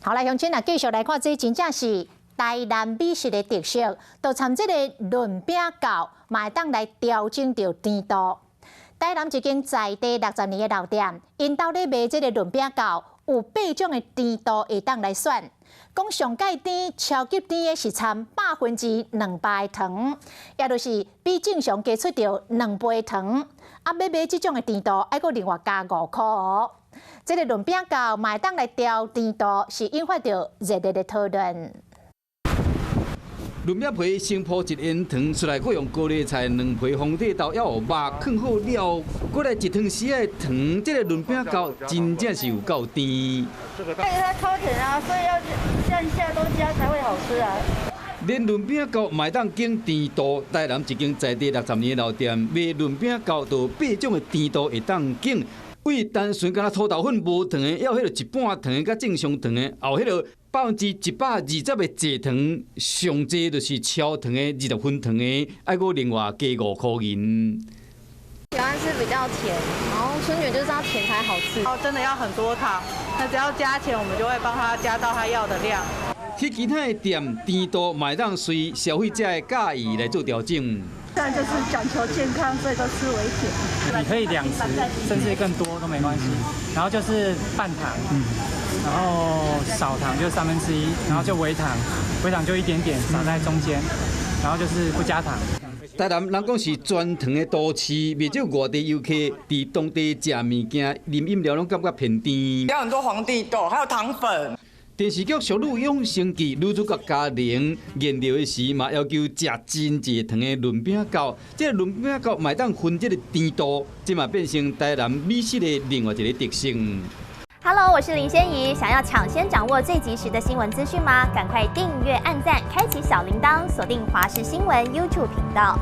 好來，鄉親啊，繼續來看，這真正是台南美食的特色，就參這個潤餅厚，嘛會當來調整著甜度。台南一間在地60年的老店，𪜶兜咧賣這個潤餅厚，有八種的甜度會當來選。講上蓋甜、超級甜的是摻200%的糖，也就是比正常加出著2倍糖。啊，欲買這種的甜度，愛閣另外加5箍哦。這個潤餅厚嘛會當來調甜度，是引發著熱烈的討論。潤餅皮先鋪一煙糖，出來閣用高麗菜、卵皮、皇帝豆，還有肉囥好了，閣來一湯匙的糖，這個潤餅厚真正是有夠甜。因為它超甜啊，所以要上下都加才會好吃啊。連潤餅厚嘛會當揀甜度，台南一間在地60年的老店，賣潤餅厚就八種的甜度會當揀。為單純敢若土豆粉無糖的，還有彼個一半糖的，佮正常糖的，還有彼個120%的蔗糖，上濟就是超糖的20分糖的，愛閣另外加5箍銀。喜歡吃比較甜，然後春捲就是要甜才好吃。哦，真的要很多糖，那只要加錢，我們就會幫他加到他要的量。去其他的店，甜度嘛會當隨消費者的佮意來做調整。現在就是講求健康，所以都吃微甜。你可以2匙，甚至更多都沒關係。然後就是半糖，然後少糖就1/3，然後就微糖，微糖就一點點撒在中間，然後就是不加糖。台南人講是全糖的都市，袂少外地遊客佇當地食物件、啉飲料攏感覺偏甜。要很多皇帝豆，還有糖粉。電視劇《淑女養成記》女主角嘉玲研料的時，嘛要求食真濟糖的潤餅厚。這個潤餅厚嘛會當分這個甜度，這嘛變成台南美食的另外一個特色。 Hello，我是林仙怡，想要搶先掌握最及時的新聞資訊嗎？趕快訂閱、按讚、開啟小鈴鐺，鎖定華視新聞 YouTube 頻道。